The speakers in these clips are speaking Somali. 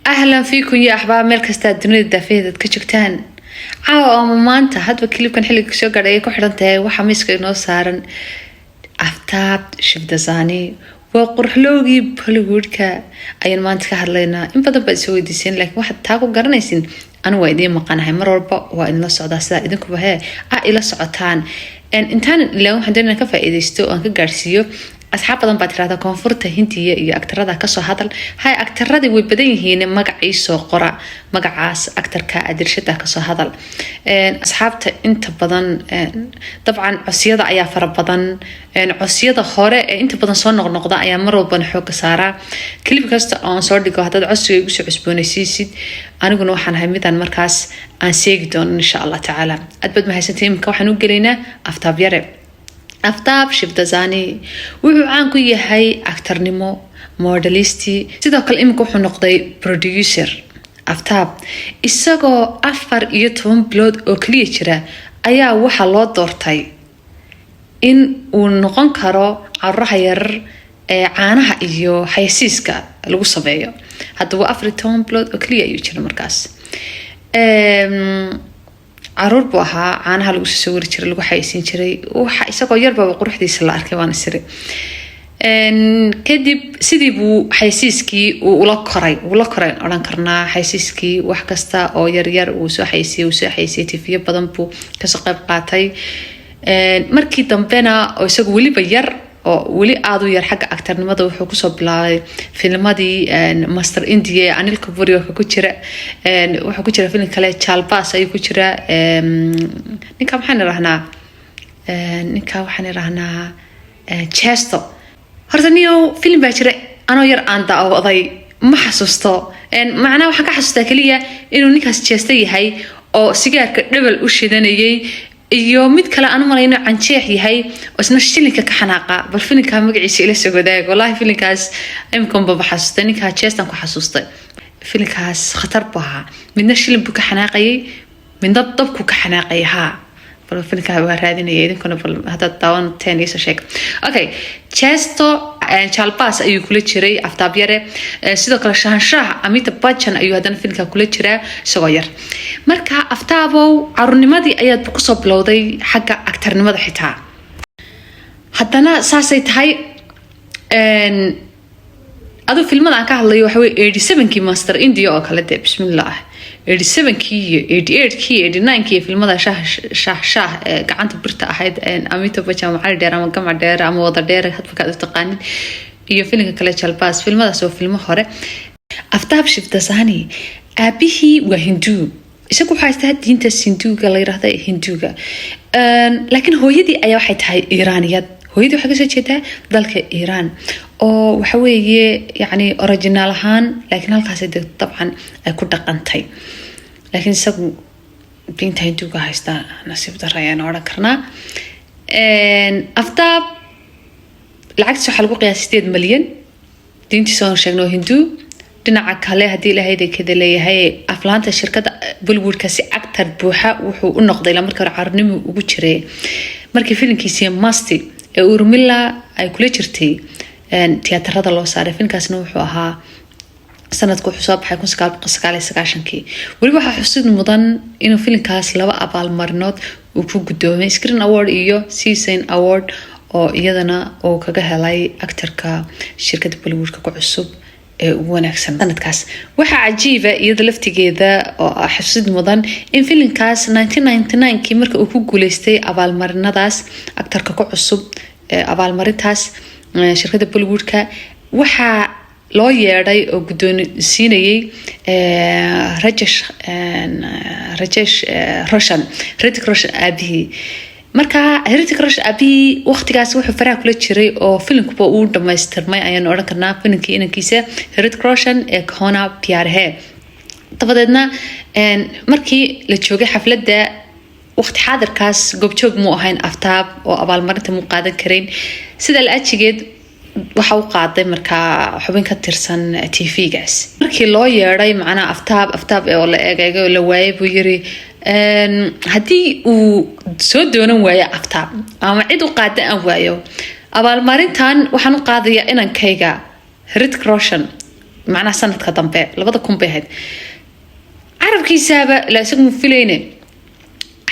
Ahlan fiikum ya axbaab, meel kastaa dunida daafeheed ka joogtaan. Caawa ama maanta, hadba clipkan xilliga kasoo gaadhay ay ku xidhan tahay, waxaa miiska inoo saaran Aftaab Shivdasani. Waa quruxloogii Bollywoodka ayaan maanta ka hadlaynaa. In badan baad isoo weydiiseen, laakiin waxaad taa ku garanaysin, anigu waa idiin maqanahay, mar walba waa idinla socdaa, sidaa idinkuba hee a ila socotaan. Intaan ilaa waxaan doonaa ka faa'iidaysto oo aan ka gaarsiiyo asxaab badan baa tirahda koonfurta Hindiya iyo actorada kasoo hadal. Hay, actoradii way badan yihiin, magacii soo qora, magacaas actorka adirshada kasoo hadal. Asxaabta inta badan dabcan codsiyada ayaa fara badan. Codsiyada hore ee inta badan soo noqnoqda ayaa mar walbana xooga saaraa. Clip kasta oo aan soo dhigo, haddaad codsiga igu soo cusboonaysiisid, aniguna waxaan ahay midaan markaas aan seegi doono, insha Allah tacaala. Aad baad mahadsantahay. Iminka waxaan u gelaynaa Aftaab Yare. Aftaab Shivdasani wuxuu caan ku yahay actornimo, modelisti, sidoo kale iminka wuxuu noqday producer. Aftaab isagoo 14 bilood oo kaliya jira ayaa waxaa loo doortay in uu noqon karo caruuraha yarar ee caanaha iyo xayasiiska lagu sameeyo. Hadda waa 14 bilood oo kaliya ayuu jira markaas. Caruur buu ahaa, caanaha lagu soo sawiri jiray, lagu xayeysiin jiray. Waxa isagoo yarbaba quruxdiisa la arkay, waana siri. Kadib sidii buu xaysiiskii uu ula koray, ula koray odhan karnaa. Xaysiiskii wax kasta oo yaryar uu soo xaysiiyey, uu soo xaysiiyey, TVyo badan buu kasoo qayb qaatay. Markii dambena oo isagu weliba yar oo weli aada u yar, xagga actornimada wuxuu kusoo bilaabay filmadii Master India ee Anil Kapoor ku jira. Wuxuu ku jira filim kale, Chaalbaaz ayuu ku jira. Ninka maxaan irahnaa? Ninka waxaan irahnaa Chesto. Horta niyo filim baa jira anoo yar aan daawaday, ma xasuusto. Macnaha waxaan ka xasuustaa keliya inuu ninkaas jeesta yahay oo sigaarka dhebel u shidanayay, iyo mid kale aan u malay inuu canjeex yahay oo isna shilinka ka xanaaqa. Bal filinkaa magaciisa ila soo wadaag. Wallahi filinkaas imika xasuustay, ninkaa jeestan ku xasuustay. Filinkaas khatar buu ahaa. Midna shilin buu ka xanaaqayay, midna dabku ka xanaaqayay. Haa, bal filinkaa waa raadinaya, idinkuna bal haddaad daawanteen iisoo sheeg. Okay, Chesto, Chaalbaaz ayuu kula jiray Aftaab Yare. Sidoo kale Shahanshah Amitabh Bachchan ayuu haddana filimka kula jiraa isagoo yar. Marka Aftaabow, caruurnimadii ayaad kusoo bilowday xagga actornimada xitaa. Haddana saasay tahay, aduu filmada aan ka hadlayo waxa wey 87-kii Master India oo kale dee, bismillah, 87-kii iyo 88-kii, 89-kii iyo filmada Shah Shah Shah ee gacanta birta ahayd, Amitabh Bachchan ama Cali Dheer ama Gamac Dheer ama Wada Dheer, hadba kaad u taqaanid, iyo filimka kale Chaalbaaz. Filmadaas waa filmo hore. Aftaab Shivdasani aabihii waa Hinduu, isagu waxaa haystaa diinta Sinduuga la yirahda, Hinduuga, laakiin hooyadii ayaa waxay tahay Iiraaniyad. Hooyadii waxay kasoo jeedaa dalka Iiraan oo waxa weeye yacni original ahaan, laakiin halkaas de dabcan ay ku dhaqantay, laakiin isagu diinta Hinduuga haystaa. Nasiib dara ayaan odhan karnaa. Aftaab lacagtiisa waxaa lagu qiyaasay 8 malyan. Diintiisa oon sheegno oo Hinduu. Dhinaca kale, haddii Ilaahay kada leeyahay, aflaanta shirkada Bollywoodka si actor buuxa wuxuu u noqday ilaa markii hore carruurnimo ugu jiray, markii filimkiisii Masti ee Urmila ay kula jirtay tiyaatarada loo saaray. Filimkaasna wuxuu ahaa sanadku wuxuu soo baxay 1999-kii. Weliba waxaa xusid mudan inuu filimkaas laba abaalmarinood uu ku gudoomay, Screen Award iyo Zee Cine Award, oo iyadana uu kaga helay actorka shirkada Bollywoodka ku cusub ee ugu wanaagsan sanadkaas. Waxaa cajiiba iyada laftigeeda oo xusid mudan in filimkaas 1999-kii marka uu ku guuleystay abaalmarinadaas actorka ku cusub, abaalmarintaas shirkada Bollywoodka, waxaa loo yeedhay oo guddoonsiinayay Rajesh Roshan, Hrithik Roshan aabihii. Marka Hrithik Roshan aabihii waqtigaas wuxuu faraha kula jiray oo filimkuba uu dhamaystirmay ayaanu odhan karnaa, filimkii inankiisa Hrithik Roshan ee Kaho Naa Pyaar Hai. Dabadeedna markii la joogay xafladda, waqti xaadirkaas goobjoog muu ahayn Aftaab oo abaalmarinta muu qaadan karayn. Sida la ajigeed waxa u qaaday markaa xubin ka tirsan TV-gaas. Markii loo yeeday macnaha Aftaab, Aftaab oo la eegeegay oo la waayay, buu yiri haddii uu soo doonan waayo Aftaab ama cid u qaada aan waayo, abaalmarintan waxaan u qaadayaa inankayga Hrithik Roshan. Macnaha sanadka dambe 2000 bay ahayd. Carabkiisaaba la isagu mu filayne,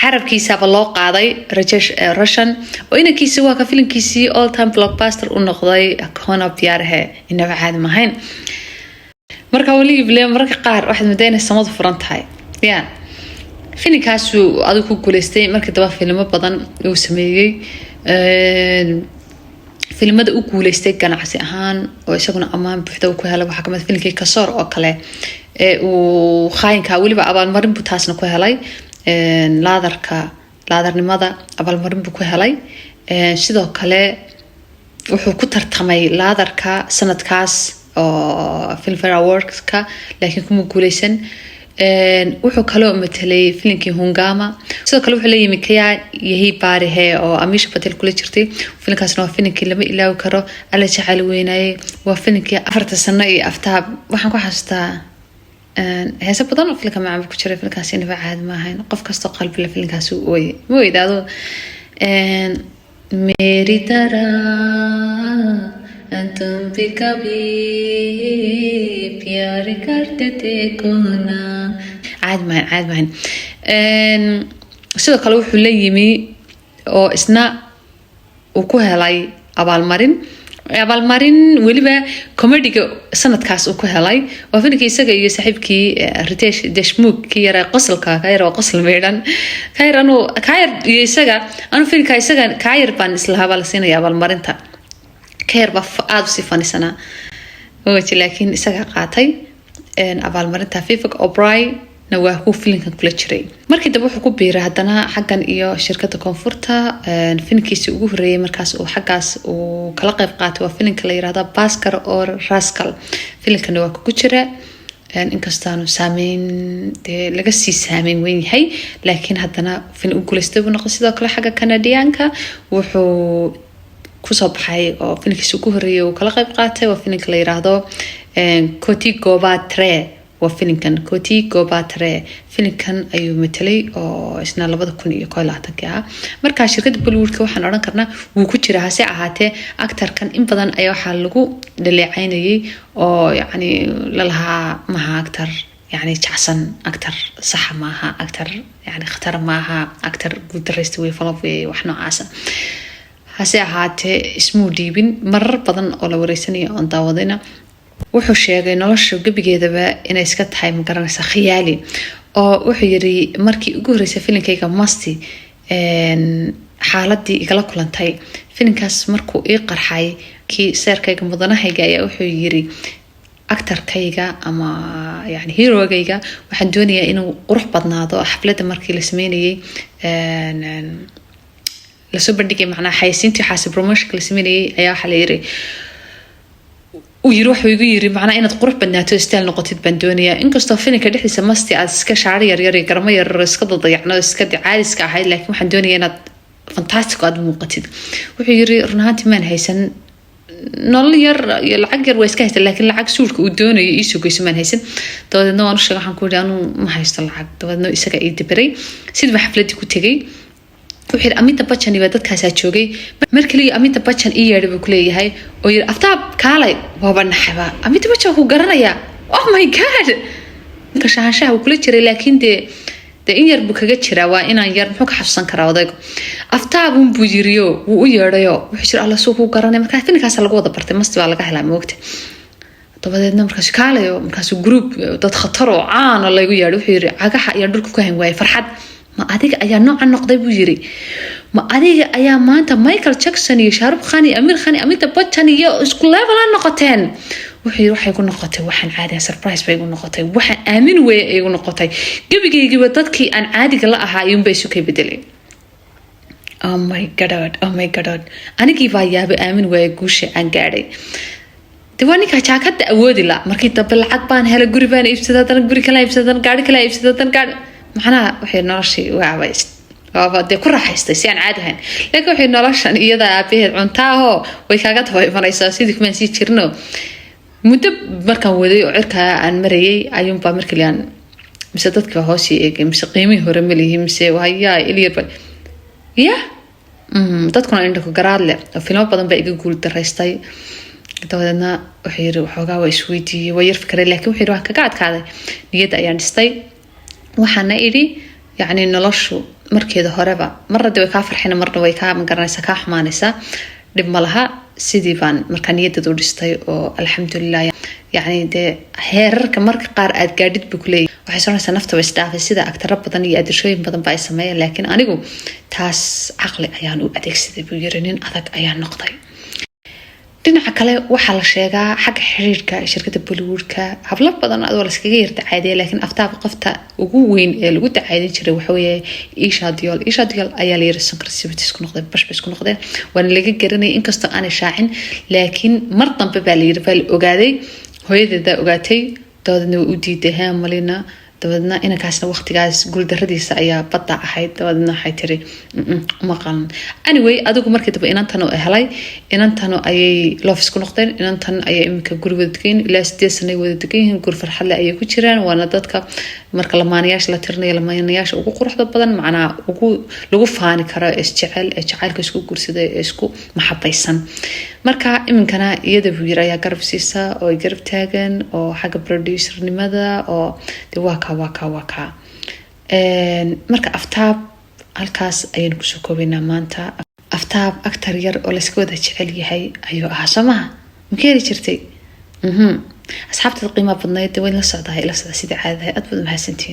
carabkiisaaba loo qaaday Rajesh Roshan oo inankiisi waa ka filimkiisii all time blockbuster u noqday Kaho Naa Pyaar Hai. Inaba caadi mahayn. Marka weli bile mararka qaar waxaad moodaa inay samadu furan tahay. Ya, filimkaasuu adigu ku guuleystay. Markii daba filimo badan uu sameeyey, filimada u guuleystay ganacsi ahaan oo isaguna ammaan buuxda uu ku helay waxaa kamid filimkii Kasoor oo kale ee uu khaayinka, weliba abaalmarin buu taasna ku helay. Laadarka, laadarnimada abaalmarin buu ku helay. Sidoo kale wuxuu ku tartamay laadarka sanadkaas oo Filmfare Awardska, laakiin kuma guuleysan. Wuxuu kaloo matelay filimkii Hungama. Sidoo kale wuxuu la yimi Kya Yeh Pyaar Hai oo Amisha Patel kula jirtay. Filimkaasna waa filimkii lama ilaawi karo, alla jacayl weynaayey. Waa filimkii afarta sano iyo Aftaab. Waxaan ku xasuustaa heese badan oo filimka macaan ku jiray. Filimkaasi inaba caadi ma ahayn. Qof kastoo qalbile filimkaasi u ooyay. Ma weydaado "मेरी तरह तुम भी कभी प्यार करते देखो ना". Caadi mahayn, caadi mahayn. Sidoo kale wuxuu la yimi oo isna uu ku helay abaalmarin, weliba comediga sanadkaas uu ku helay, waa filimkii isaga iyo saaxiibkii Ritesh Deshmukh, kii yara qosolka, ka yar waa qosol meydhan ka yar. Anuu ka yar iyo isaga, anuu filimka isaga kaa yar baan islahaa baa la siinaya abaalmarinta. Ka yar baa aada usii fanisanaa waji, laakiin isaga qaatay abaalmarinta. Vivek Oberoi na waa ku filimkan kula jiray. Markii dambe wuxuu ku biiray haddana xaggan iyo shirkadda koonfurta. Filimkiisii ugu horreeyay markaas uu xaggaas uu kala qayb qaatay waa filimka la yirahda Bhaskar Aur Rascal. Filimkana waa kugu jira, inkastaanu saameyn dee laga sii saameyn weyn yahay, laakiin haddana filim u guuleystay buu noqday. Sidoo kale xagga Canadianka wuxuu kusoo baxay oo filimkiisa ugu horreeyay uu kala qayb qaatay waa filimka la yiraahdo Koti Gopa Tre. Waa filimkan Koti Gopa Tre, filimkan ayuu matelay oo isna 2021-kii ah. Markaa shirkadda Bollywoodka waxaan odhan karnaa wuu ku jira. Hase ahaatee actorkan in badan ayaa waxaa lagu dhaleecaynayay oo yacni lalahaa maha actor yani jacsan, actor saxa maaha, actor yani khatar maaha, actor guuldareysta wey, flop wey, wax noocaasa. Hase ahaatee ismuu dhiibin. Marar badan oo la wareysanayo oon daawadayna wuxuu sheegay nolosha gebigeedaba inay iska tahay, magaranaysa, khiyaali, oo wuxuu yiri markii ugu horreysay filimkayga Masti xaaladii igala kulantay, filimkaas markuu ii qarxay, kii seerkayga mudanahayga ayaa wuxuu yiri actorkayga ama yani herogayga waxaan doonayaa inuu qurux badnaado. Xafladda markii la sameynayay, lasoo bandhigay, macnaha xayeysiintii waxaasi, promotionka la sameynayay, ayaa waxaa la yiri, uu yiri, wuxuu igu yiri, macnaa inaad qurux badnaato, style noqotid baan doonayaa. Inkastoo filimka dhexdiisa Masti aad iska shaari yaryar iyo garmo yaryar iska dadayacno, iska caadiska ahayd, laakiin waxaan doonayaa inaad fantastic aad muuqatid. Wuxuu yiri run ahaantii maan haysan nolol yar iyo lacag yar waa iska haysta, laakiin lacag suudhka uu doonayo iisoo geyso maan haysan. Dabadeedna waan u sheegay, waxaan ku yidhi anuu ma haysto lacag. Dabadeedna isaga ii dibiray, sidii xafladii ku tegay. Wuxuu yidhi Amitabh Bachchan baa dadkaasaa joogay. Mar kaliya Amitabh Bachchan ii yeedhay buu kuleeyahay oo yidhi, "Aftaab, kaalay." Waaba naxaba, Amitabh Bachchan ku garanayaa. Oh my God! Ninka shahaanshaha wuu kula jiray, laakiin dee in yar buu kaga jiraa, waa inaan yar, muxuu ka xasuusan karaa odaygu? "Aftaabun," buu yiriyo wuu u yeedhayo. Wuxuu jira, "Alla, suu kuu garanay." Markaa filimkaasa lagu wada bartay, Masti baa laga helaa moogta. Dabadeedna markaasu kaalayo, markaasuu group dad khatar oo caana laygu yeedhay. Wuxuu yiri cagaha ayaa dhulka ku hayn waayay farxad. "Ma adiga ayaa noocan noqday?" buu yiri. "Ma adiga ayaa maanta Michael Jackson iyo Shahrukh Khan iyo Amir Khan iyo Amitabh Bachchan iyo isku level noqoteen?" Wuxuu yiri waxay ku noqotay waxaan caadi, surprise bay igu noqotay, waxaan aamin weeye igu noqotay. Gebigaygiiba dadkii aan caadiga la ahaa iyuunbay isu kay bedelay. Oh my God, oh my God! Anigii baa yaabay, aamin waaye guusha aan gaadhay. De waa ninkaa jaakada awoodi la. Markii dambe lacag baan helay, guri baan iibsaday, haddana guri kala iibsaday, haddana gaari kala iibsaday, haddana gaari. Macnaha waxay noloshii waaba dee ku raaxaystay si aan caadi ahayn, laakiin waxay noloshan iyada aabaheed cuntaahoo way kaaga daba imanaysaa. Sidii kumaan sii jirno. Muddo markaan waday oo cirkaa aan marayay ayuunbaa markali aan mise dadkii baa hoos ii eegay, mise qiimihii hore ma lihi, mise hayaa ilyarba ya dadkuna indhako garaad leh oo filmo badan baa iga guul daraystay. Dabadeedna wuxuu yiri, waxoogaa waa isweydiiyey, waa yar fikray, laakiin wuxuu yiri, waan kaga adkaaday, niyadda ayaan dhistay. Waxaana idhi, yacni, noloshu markeeda horeba marna de way kaa farxina, marna way kaa, magaranaysaa, kaa xumaanaysaa, dhib ma laha. Sidii baan markaa niyadeeda u dhistay oo alxamdulilah. Yacni dee heerarka marka qaar aad gaadhid buu kuleeyahy, waxay soconaysaa nafta wa isdhaafay, sida agtaro badan iyo adirshooyin badan ba ay sameeyeen, laakiin anigu taas caqli ayaan u adeegsaday, buu yiri, nin adag ayaan noqday. Dhinaca kale waxaa la sheegaa xagga xiriirka shirkadda Bollywoodka hablo badan adoo laskaga yar dacaadiya, laakiin Aftaab qofta ugu weyn ee lagu dacaadin jiray waxaweeye Esha Deol. Esha Deol ayaa la yiri synchronicity isku noqdeen, bashba isku noqdeen, waana laga garanayay inkastoo aanay shaacin, laakiin mar dambe baa la yiri baa la ogaaday, hooyadeedaa ogaatay, dabadeedna way u diiday Hemalina. Dabadeedna inankaasna waqtigaas guuldaradiisa ayaa badda ahayd. Dabadeedna waxay tiri, "Uma qalan." Anyway, adigu markii dambe inantan oo helay, inantan ayay love isku noqdeen, inantan ayay iminka guri wada degan, ilaa 8 sanay wada degan yihiin, guri farxadle ayay ku jiraan. Waana dadka marka lamaanayaasha la tirinayo lamaanayaasha ugu quruxda badan, macnaha ugu lagu faani karo, ee isjecel, ee jacaylka isku guursaday, ee isku maxabaysan. Marka iminkana iyada, buu yiri, ayaa garab siisa oo garab taagan oo xagga producernimada oo de waa ka waa ka waa ka. Marka Aftaab halkaas ayaynu kusoo koobaynaa maanta. Aftaab actor yar oo layska wada jecel yahay ayuu ahaa, soo maha? Maka heli jirtay? Asxaabtada qiimaha badnayd, de wayn la socdahay, ila socda sidii caadadahay. Aad baad mahadsantihiin.